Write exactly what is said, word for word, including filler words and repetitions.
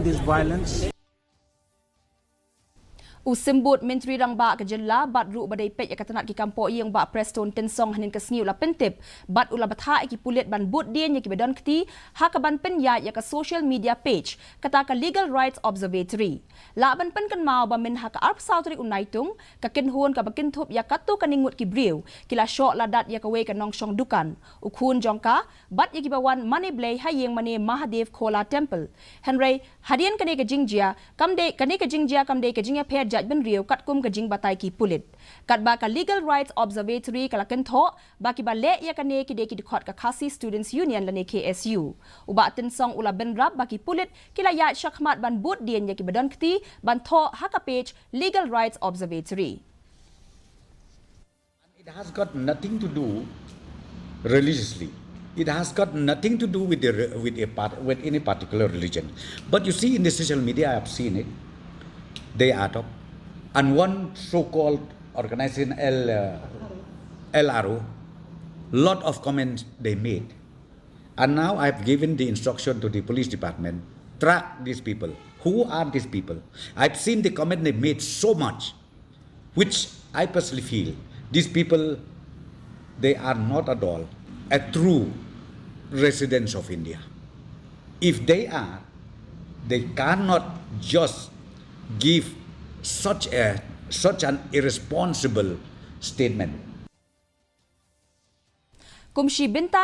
This violence. U Symbud Myntri Rangbah ka jylla bad ruh ba dei peit ïa ka tnat ki kam poh ïing, Bah Prestone Tynsong, hynnin ka sngi u la pyntip bad u la bthah ïa ki pulit ban bud dien ïa kiba don kti ha kaban pynïaid ïa ka social media page kata ka Legal Rights Observatory. Lah ban pynkynmaw ba mynha ka arphew saw tarik u Naitung, ka kynhun kaba kynthup ïa katto katne ngut ki briew ki la shoh la dat ïa kawei ka nongshong dukan, u khun jong ka bad ïa kiba wan mane blei ha ïing mane Mahadev Khola Temple. Hynrei hadien kane ka jingjia kam dei, kane ka jingjia kam dei ka jingïapher jaitbynriew katkum ka jingbatai ki pulit. Katba ka Legal Rights Observatory ka la kynthoh ba kiba leh ïa kane ki dei ki dkhot ka Khasi Students Union lane K S U. U Bah Tynsong u la bynrap ba ki pulit ki la ïaid shakhmat ban bud dien ïa kiba don kti ban thoh ha ka page Legal Rights Observatory. It has got nothing to do religiously. It has got nothing to do with the re- with a part, with any particular religion. But you see, in the social media, I have seen it. They are talk, and one so-called organization, L uh, L R O, lot of comments they made. And now I've given the instruction to the police department, track these people. Who are these people? I've seen the comment they made so much, which I personally feel these people, they are not at all a true residents of India. If they are, they cannot just give such a such an irresponsible statement. Kum shi bynta